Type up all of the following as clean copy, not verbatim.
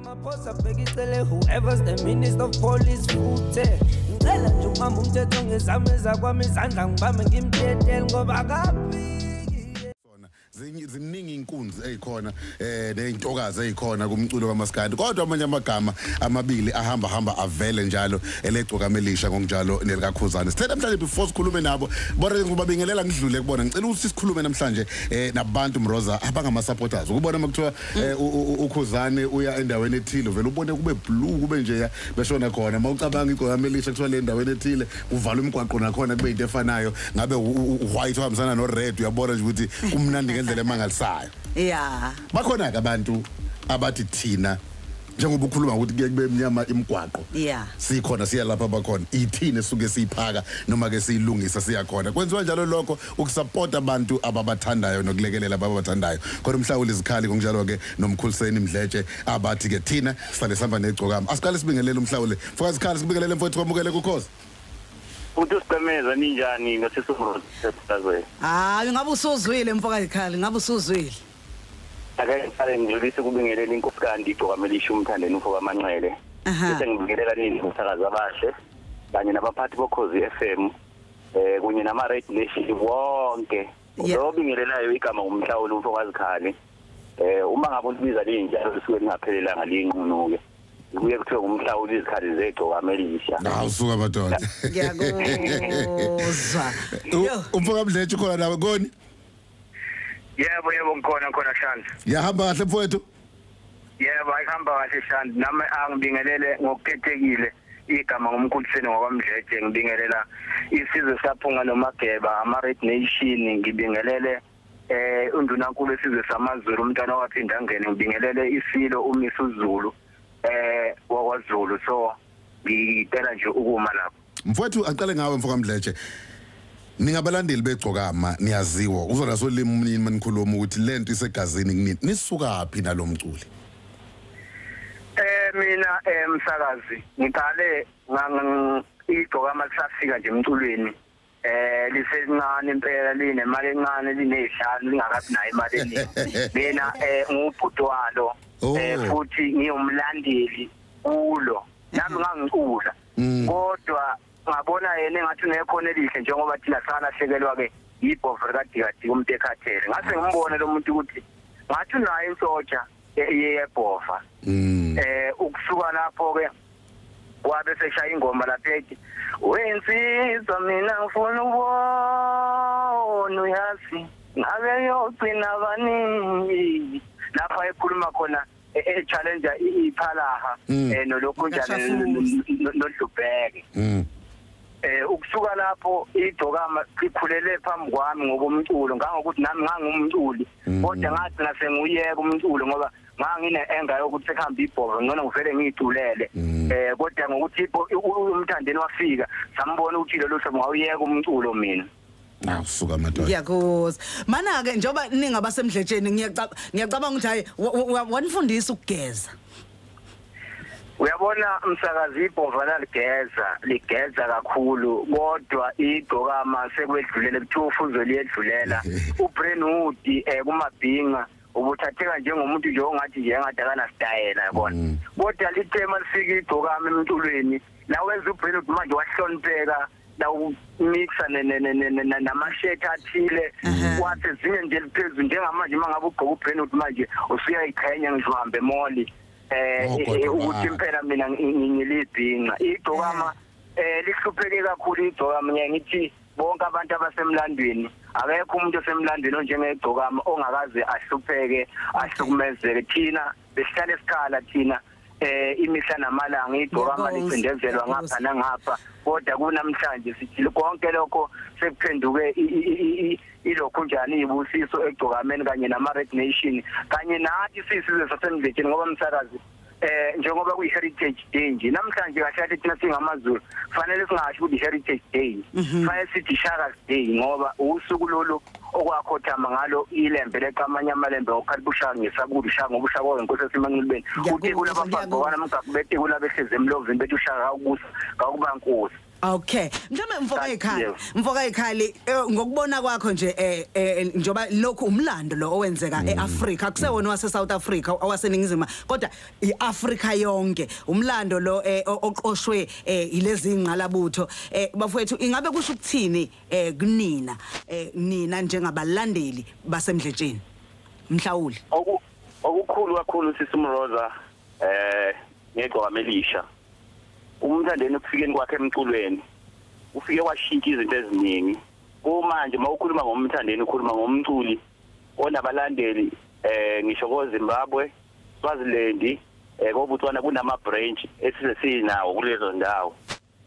Ramaphosa bhekicele whoever's the minister of police futhe ngicela nje ukubamba umthetho ngezami ezakwami izandla ngibambe ngimtetele ngoba akafiki. Ziningi inkunzi ezikhona nezintokazi ezikhona kumculo kaMaskandi, kodwa amanye amagama amabili ahamba hamba avele njalo elegcokama elisha ngokunjalo nelikaKhuzani. Sithe namhlanje before sikhulume nabo bona ngibabingelela ngidlule kubona, ngicela ukuthi sikhulume namhlanje nabantu Mroza abangama supporters. Ukubona makuthiwa uKhuzani uya endaweni ethile vele ubone kube blue kube nje beshona khona. Mawucabanga igcokama elisha kuthiwa le endaweni ethile kuvalwa imigwaqo nakhona kube into efanayo, ngabe white uhambisana no red, uyabona nje ukuthi kumnandi ngendlela emangalisayo. Yeah. Bakhona ke abantu abathi thina njengoba ukhuluma ukuthi kuye kube emnyama imigwaqo. Yeah. Sikhona siya lapha bakhona. Ithini esuke siyiphaka noma ke siyilungisa siyakhona. Kwenziwa njalo lokho ukusupport abantu ababathandayo nokulekelela ababathandayo. Kodwa umhlawuli izikhali ngokunjalo ke nomkhuliseni Mdletshe abathi ke thina sihlale sihamba negcokama. Asiqale sibingelele umhlawuli. Mfoka Zikhali sibingelele mfowethu, kwamukele kukhosi. Uthi usigqemeza ninjani ngasesomroza? Hayi ngabe usuzwile mfoka Zikhali, ngabe usuzwile. Ake ngiqale ngidlulise kubingelela inkosikazi igcokama elisha umthandeni umfoka Manqele. Bese ngibingelela nini umsakazi abahle kanye nabaphathi bokhozi FM kunye nama Red Nation wonke. Lo bingelelayo igama ngumhlawuli umfoka Zikhali. Uma ngabe ulibiza linjalo lisuke lingaphelelanga linqunuke. Kuye kuthiwe ngumhlawuli izikhali zegcokama elisha. Hawu suka madoda. Ngiyakuzwa. Umfoka Mdletshe ukhona nawe koni? Yebo yebo ngikhona khona Shanti. Yahamba kahle mfowethu? Yebo ayihamba kahle Shanti. Nami angibingelele ngokukhethekile igama ngumkhuliseni ngokwaMdletshe, ngibingelela isizwe saphunga noMageba ama Red Nation, ngibingelele undunankulu esizwe samaZulu umntwana waphinda ngene, ngibingelele isilo uMisuzulu wakwaZulu. So ngicela nje ukuma lapho. Mfowethu aqale ngawe mfoka Mdletshe. Ningabalandeli begcokama niyaziwa uzona solimi umnini manikhuluma ukuthi lento isegazini kunini, nisuka phi nalomculi? Mina msakazi ngiqale igcokama lisafika nje emculweni lisencane impela linemali encane linezihlanu lingakabi nayo imali eningi. Mina ngubhuti walo futhi ngiyumlandeli kulo, nami ngangicula kodwa ngabona yena engathi unekhona elihle njengoba thina salahlekelwa ke ibhovu kaDikadika umuntu ekhathele. Ngase ngimbone lo muntu ukuthi ngathi unayo insotsha yebhova. Ukusuka lapho ke wabe seshaya ingoma lapha ethi wensizwa mina ngifuna ukubona uyazi ngabe yogcina baningi, lapha ekhuluma khona e-challenge iphalaha nolokhu njalo nodlubheke. Ukusuka lapho igcokama ikhulele phambi kwami ngokomculo, ngangokuthi nami ngangumculi kodwa ngathi ngasenguyeka umculo ngoba ngangine enga yokuthi sekuhamba ibhovu ngcono ngivele ngiyiculele. Kodwa ngokuthi umthandeni wafika sambona ukuthi lolu hlobo ngawuyeka umculo mina. Awusuka madoda. Ngiyakuzwa. Mana ke njengoba ningabasemdletsheni ngiyacabanga ukuthi hayi wanifundisa ukugeza. Uyabona umsakazi ibhova laligeza, ligeza kakhulu kodwa igcokama sekwedlulele kuthiwa ufuzo liyedlulela. uBrainwood kumabhinga ubuthatheka njengomuntu nje ongathi nje engathi akana style yabona. Kodwa lithema lifika igcokama emculweni la wenza uBrainwood manje wahlonipheka la umixa namashirt athile wathi zinye nje liphezulu njengamanje mangabe ugqoka uBrainwood manje usuyayiqhenya ngisho uhambe emoli. Ukuthi impela mina ngilibhinca igcokama lihlupheke kakhulu igcokama. Ngithi bonke abantu abasemlandweni, akekho umuntu osemlandweni onjengegcokama ongakaze ahlupheke ahlukumezeke. Thina besihlale esikhala thina imihla namalanga igcokama licindezelwa ngapha nangapha, kodwa kunamhlanje sithi konke lokho sekuphenduke ilokhu njani ibusiso egcokameni kanye nama Red Nation kanye nathi sisizwe sasemdletsheni. Ngoba msakazi njengoba kuyi Heritage Day nje namhlanje kahle kahle thina singamaZulu fanele singasho ukuthi Heritage Day, fanele sithi Shaka's Day ngoba usuku lolu okwakhothama ngalo ilembe leqamanye amalembe okukhathi ushaka ngesabula ushaka ngoba ushaka wenkosi esimanqilibeni uthi kulabafazi bokwana mgaqo bethi kulabehleze emlovini bethi ushaka ukusa kakuba nkosi. Okay, mhlawumbe mfoka ekhali ngokubona kwakho nje njoba lokhu umlando lo owenzeka eAfrica, akusewona wase South Africa owaseningizimu, kodwa iAfrica yonke, umlando lo oqoshwe ilezi ingqalabutho. Bafowethu, ingabe kusho ukuthini kunina nina njengabalandeli basemdletsheni? Mhlawuli. Okukhulu kakhulu sisiMroza ngegqokama elisha. Umthandeni ukufikeni kwakhe emculweni ufike washintsha izinto eziningi. Kumanje mawukhuluma ngomthandeni ukhuluma ngomculi onabalandeli ngisho ko Zimbabwe, Swaziland, koBotswana, kunama branch esize sinawo kulezo ndawo,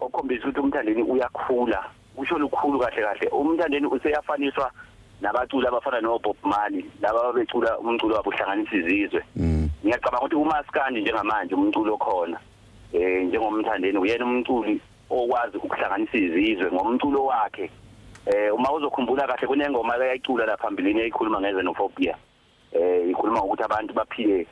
okukhombisa ukuthi umthandeni uyakhula, usho lukhulu kahle kahle. Umthandeni useyafaniswa nabaculi abafana no Bob Marley, laba abecula umculo wabo uhlanganisa izizwe. Ngiyacabanga ukuthi uMaskandi njengamanje umculo okhona njengomthandeni uyena umculi okwazi ukuhlanganisa izizwe ngomculo wakhe. Uma uzokhumbula kahle kunengoma ayayicula lapha phambilini eyikhuluma ngezenophobia, ikhuluma ngokuthi abantu baphile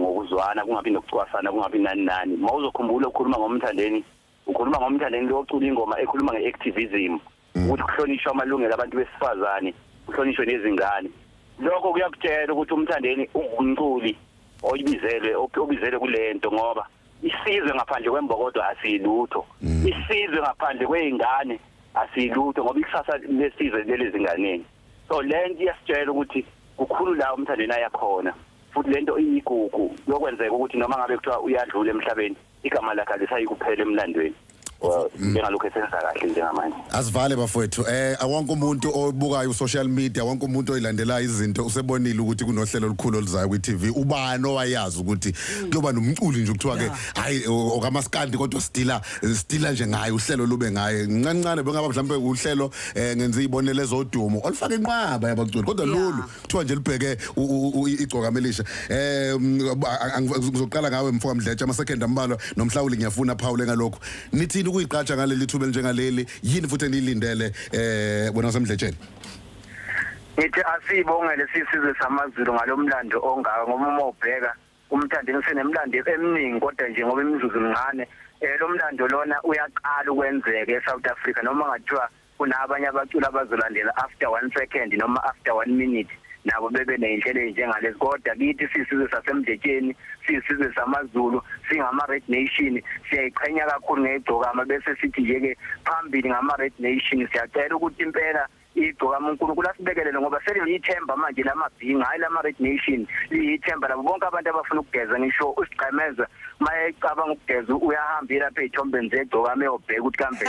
ngokuzwana, kungabi nokucwasana, kungabi nani nani. Uma uzokhumbula ukukhuluma ngomthandeni, ukhuluma ngomthandeni lo ocula ingoma ekhuluma ngeactivism, ukuthi kuhlonishwa amalungelo abantu besifazane, kuhlonishwe nezingane. Lokho kuyakutshela ukuthi umthandeni ungumculi oyibizelwe, obizelwe kulento, ngoba isizwe ngaphandle kwembokodo asilutho, isizwe ngaphandle kweingane asilutho, ngoba ikusasa lesizwe lelezinganeni. So lento iyasitshela ukuthi kukhulu la umthandeni ayakhona, futhi lento iyigugu yokwenzeka ukuthi noma ngabe kuthiwa uyadlula emhlabeni, igama lakhe alisayikuphela emlandweni. Njengalokho esenza kahle njengamanje. Asivale bafowethu. Wonke umuntu obukayo social media, wonke umuntu oyilandelayo izinto usebonile ukuthi kunohlelo olukhulu oluzayo kwi TV. Ubani owayazi ukuthi kuyoba nomculi nje kuthiwa ke hayi okaMaskandi, kodwa stila nje ngaye, uhlelo lube ngaye. Ncancane bengaba mhlawumbe uhlelo ngenza izibonelo ezodumo olufaka inqwaba yabaculi, kodwa lolu kuthiwa nje libheke igcokama elisha. Ngizoqala ngawe mfoka Mdletshe, ama second ambalwa, nomhlawuli ngiyafuna Paul ngalokho. Nithini ukuyiqatsha ngaleli thuba njengaleli, yini futhi enilindele wena wasemdletsheni? Ngithi asibongele sisizwe samaZulu ngalomlando ongaka, ngoba uma ubheka umthandeni usenemlando eminingi, kodwa nje ngoba imizuzu mincane, lo mlando lona uyaqala ukwenzeka eSouth Africa. Noma ngathiwa kunabanye abaculi abazolandela after 1 second noma after 1 minute, nabo bebe nezinhlelo ezinjengalezi, kodwa kithi sisizwe sasemdletsheni, sisizwe samaZulu, singama Red Nation, siyayiqhenya kakhulu ngegcokama. Bese sithi nje ke phambili ngama Red Nation, siyacela ukuthi impela igcokama uNkulunkulu asibekelele, ngoba seliyithemba manje lamabhinga, hayi lama Red Nation, liyithemba labo bonke abantu abafuna ukugeza. Ngisho usigqemeza mayecabanga ukugeza uyahamba lapha ezithombeni zegcokama eyobheka ukuthi kambe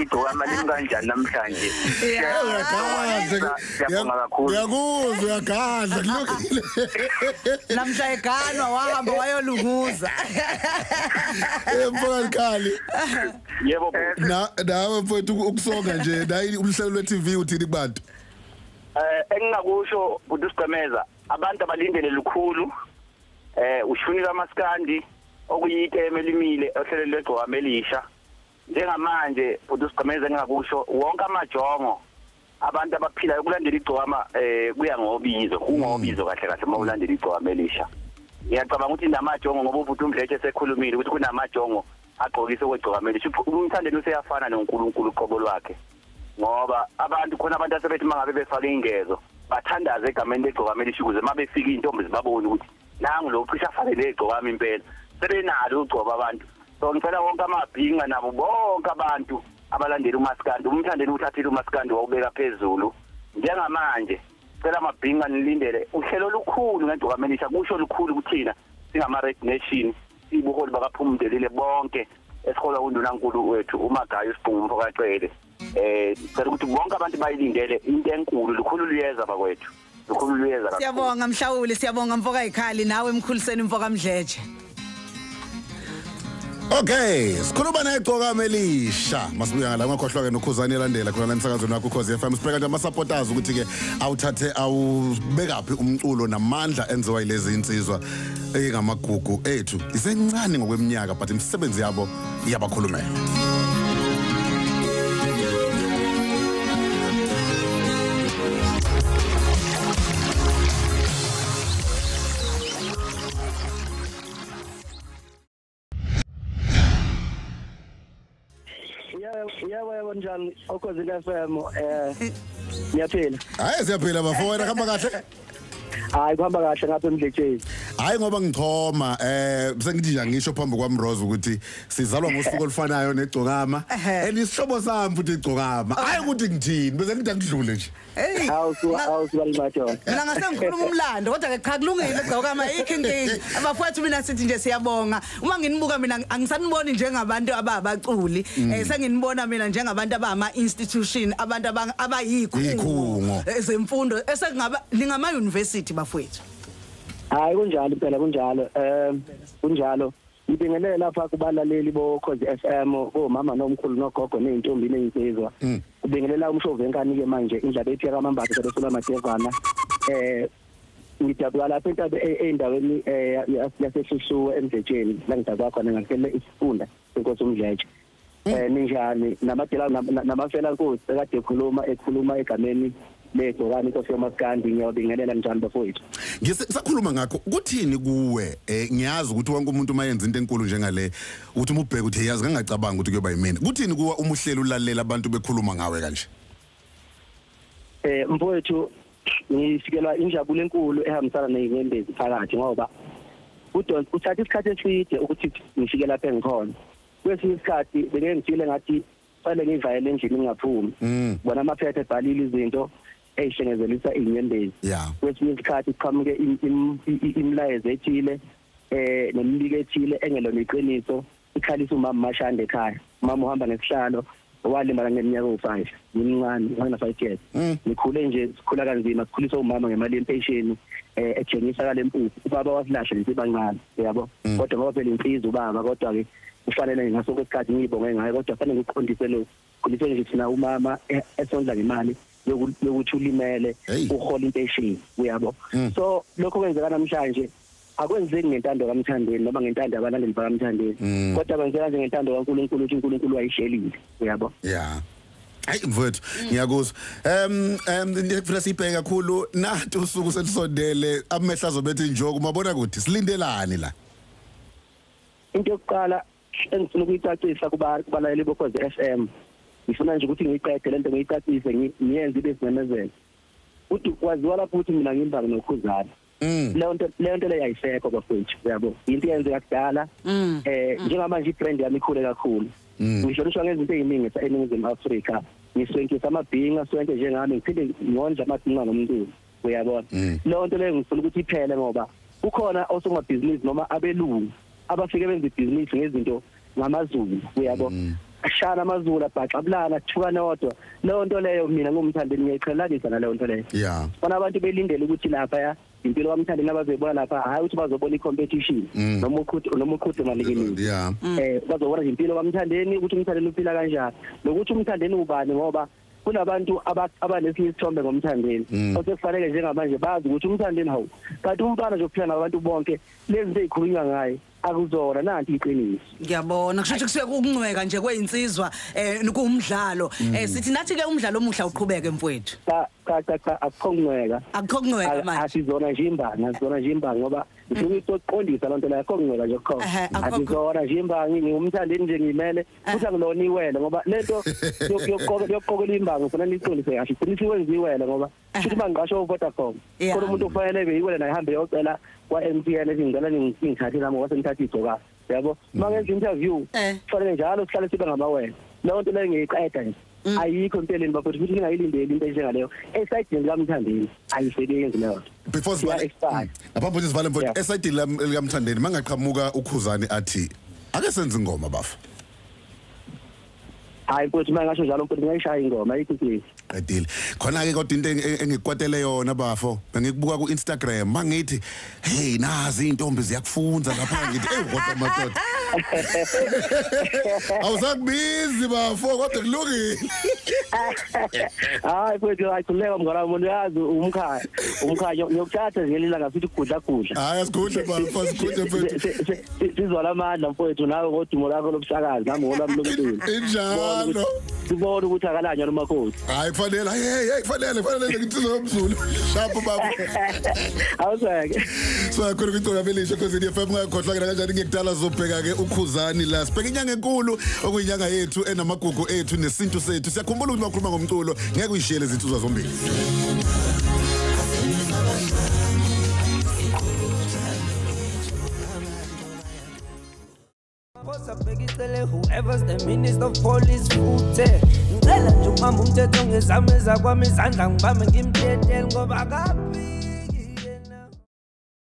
igcokama limi kanjani namhlanje. Siyabonga kakhulu. Ngiyakuzwa, uyagadla kulungile. Namhla eganwa wahamba wayolunguza. Mfoka Likhali. Yebo. Nawe mfowethu ukusonga nje nayi uhlelo lwe TV uthini kubantu? Engingakusho udusigqemeza, abantu abalindele lukhulu ushuni kaMaskandi okuyiteme elimile ohlelo lwegcokama elisha. Njengamanje udusigqemeza engingakusho, wonke amajongo abantu abaphilayo kulandela igcokama kuya ngobizo, kungobizo kahle kahle uma ulandela igcokama elisha. Ngiyacabanga ukuthi namajongo, ngoba ubhuti uMdletshe sekhulumile ukuthi kunamajongo agqokise kwegcokama elisha. Umthandeni useyafana noNkulunkulu uqobo lwakhe, ngoba abantu khona abantu asebethi mangabe befaka ingezo bathandaze egameni legcokama elisha, ukuze mabefika intombi zibabone ukuthi nangu lo cishe afane legcokama impela, sebenalo ugcoba abantu. So ngicela wonke amabhinga nabo bonke abantu abalandela uMaskandi, umthandeni uthathile uMaskandi wawubeka phezulu. Njengamanje cela amabhinga nilindele uhlelo olukhulu ngegcokama elisha, kusho olukhulu kuthina singama Red Nation, sibuholi bakaphumdelile bonke esiholwa undunankulu wethu uMagayo Sibhungu mfokaCele. Cela ukuthi bonke abantu bayilindele into enkulu, lukhulu luyeza bakwethu, lukhulu luyeza kakhulu. Siyabonga Mhlawuli, siyabonga mfoka Yikhali, nawe emkhuliseni mfoka Mdletshe. Okay, sikhuluma negcokama elisha. Masibuya ngala, ungakhohlwa ke nokhuzani elandela khona la emsakazweni wakho Ukhozi FM. Sibheka nje ama supporters ukuthi ke awuthathe awubekaphi umculo namandla enziwa yilezi insizwa engamagugu ethu. Isencane ngokweminyaka but imisebenzi yabo iyabakhulumela. Yebo njani Okhozini FM ngiyaphila. Hayi siyaphila bafo, wena hamba kahle? Hayi kuhamba kahle ngapha emdletsheni. Hayi ngoba ngichoma sengithi nje ngisho phambi kwami Rose ukuthi sizalwa ngosuku olufanayo negcokama and isihlobo sami futhi igcokama. Hayi ukuthi ngithini bese ngithi angidlule nje. Hey awusubalibadona. Mina ngase ngikhuluma umlando kodwa ke cha kulungile igcokama ayikho inkinga. Abafowethu mina sithi nje siyabonga. Uma nginibuka mina angisaniboni njengabantu ababaculi. Senginibona mina njengabantu abama institution, abantu abayikhungo zemfundo esengaba ningama university bafowethu. Hayi kunjalo impela kunjalo. Kunjalo. Ngibingelele lapha kubalaleli boKhozi FM, omama nomkhulu nogogo nezintombi nezinsizwa. Kubingelela umshovu enkani ke manje indaba ethi kaMambatha sebesula Madevana. Ngidabula lapha intabe endaweni yaseHluhluwe eMdletsheni la ngidabula khona ngakele isifunda senkosi uMdletshe. Ninjani namadela namafela nkosi ekade ekhuluma egameni legcokana inkosi yomaskandi, ngiyabingelela njani bafowethu. Ngisakhuluma ngakho kuthini kuwe? Ngiyazi ukuthi wonke umuntu mayenza into enkulu njengale uthi uma ubheka uthi yazi ngangacabanga ukuthi kuyoba yimina. Kuthini kuwe uma uhleli ulalela abantu bekhuluma ngawe kanje? Mfowethu ngifikelwa injabulo enkulu ehambisana nezinyembezi phakathi ngoba uthatha isikhathi eside ukuthi ngifike lapha engikhona. Kwesinye isikhathi bengeke ngifile ngathi fanele ngivayele endlini ngingaphumi. Bona amaphepha ebhalile izinto eyihlengezelisa inyembezi. Kwesinye isikhathi kuqhamuke imilayezo ethile nemibiko ethile engelona iqiniso ikhalisa umama Mashande ekhaya. Umama uhamba ngesihlalo walimala ngeminyaka ewu5, ngimncane ngana 5 years. Ngikhule nje sikhula kanzima, sikhuliswa umama ngemali yempesheni ejengisa kale mpuphu. Ubaba wasilahla nje sibancane, uyabo. Kodwa ngoba phela insizwa ubaba, kodwa ke kufanele ngaso kwesikhathi ngiyibonge ngayo, kodwa kufanele ngiqondise lokho. Khuliswe nje thina umama esondla ngemali yokuthi ulimele uhola impesheni, uyabo. So lokho kwenzeka namhlanje akwenzeki ngentando kaMthandeni noma ngentando yabalandeli bakaMthandeni, kodwa kwenzeka nje ngentando kaNkulunkulu ukuthi uNkulunkulu wayihlelile, uyabo. Yeah. Hayi mfowethu ngiyakuzwa. Ngifuna sibheke kakhulu nathi usuku selisondele, amehla azobethi njoko mabona ukuthi silindelani la. Into yokuqala engifuna ukuyicacisa kubalaleli boKhozi FM, ngifuna nje ukuthi ngiyiqede lento ngiyicacise ngiyenze ibe simemezelo. Uthi kwaziwa lapho ukuthi mina ngimbangi noKhuzana. Leyo nto leyo ayisekho bafowethu, uyabo. Into eyenzeka kudala. Njengamanje ibrand yami ikhule kakhulu. Ngihlonishwa ngezinto eziningi eNingizimu Afrika. Ngiswenkisa amabhinqa sonke njengami, ngiphinde ngondla amabhinqa ngomntulu, uyabona. Leyo nto leyo ngifuna ukuthi iphele ngoba kukhona osomabhizinisi noma abelungu abafike benza ibhizinisi ngezinto ngamaZulu, uyabo. Ashana amaZulu abhaxabulana thukana odwa. Leyo nto leyo mina ngumthandeni ngiyayiqhelanisa naleyo nto leyo. Bona abantu belindele ukuthi lapha impilo kaMthandeni abazoyibona lapha, hayi ukuthi bazobona i-competition noma uqhude malikinini. Bazobona nje impilo kaMthandeni ukuthi uMthandeni uphila kanjani nokuthi uMthandeni ubani, ngoba kunabantu abanesinye isithombe ngoMthandeni osekufanele njengamanje bazi ukuthi uMthandeni hawu kanti umfana nje uphila nabantu bonke, lezi zinto ezikhulunywa ngaye akuzona nanti iqiniso. Ngiyabona kusho ukuthi kusuke ukuncweka nje kweyinsizwa kuwumdlalo. Sithi nathi ke umdlalo omuhle uqhubeke mfowethu. Cha cha akukho kuncweka. Akukho kuncweka manje. Asizona nje imbangi, asizona nje imbangi ngoba ngifuna ukuqondisa lonto la, akukho kuncweka nje kukhona. Asizona nje imbangi, ngumthandeni nje ngimele futhi angilona iwele ngoba lento yokuqokela imbangi ufuna niqondise kahle. Igcina iwenza iwele ngoba futhi mangiqasho uVodacom. Khona umuntu ofanele beyiwele naye hambe yocela kwa MTN ethi ngicela ningithathe nami ngoba sengithatha igcoka, yabo. Mangenza interview kufanele njalo sihlale sibe ngamawele. Leyo nto leyo ngiyiqeda nje. Ayikho empeleni bafowethu futhi ngingayilindeli into enjengaleyo. Esayidini likaMthandeni ayisebenzi leyo. Before sivale ngaphambi kokuthi sivale mfowethu, esayidini likaMthandeni mangaqhamuka uKhuzani athi ake senze ingoma bafo. Hayi mfowethu mangasho njalo mfowethu ngiyayishaya ingoma ayikho inkinga. Qedile. Khona ke kodwa into engikwatele yona bafo, bengikubuka ku Instagram mangithi hey nazi intombi ziyakufunza lapha, ngithi hey kodwa madoda. Awusakubizi bafo kodwa kulungile. Hayi mfowethu ayikhuleka mngane wami, uyazi umkhaya. Umkhaya ngiyokuthatha nje lelanga futhi kudla kudla. Hayi asigudle bafo, asigudle mfowethu. Sizwala amandla mfowethu nawe ngodumo lakho lobusakazi nami ngolami lomculo. Injalo. Sibona ukuthi akalanywa nomakoti. Hayi kufanele, hey kufanele ngitsizwe umZulu. Shapo baba. Awuseke. So akho kwicala belisho because iFM ngakhohlwa kanjani ngekudala zobheka ke uKhuzani la. Sibheka inyanga enkulu okuyinyanga yethu enamagugu ethu nesintu sethu. Siyakhumbula ukuthi bakhuluma ngomculo, ngeke uyishiyele izinsizwa zombili. Whoever's the minister of police futhi ngicela nje ukubamba umthetho ngezami ezakwami izandla ngibambe ngimdedele ngoba akaphili.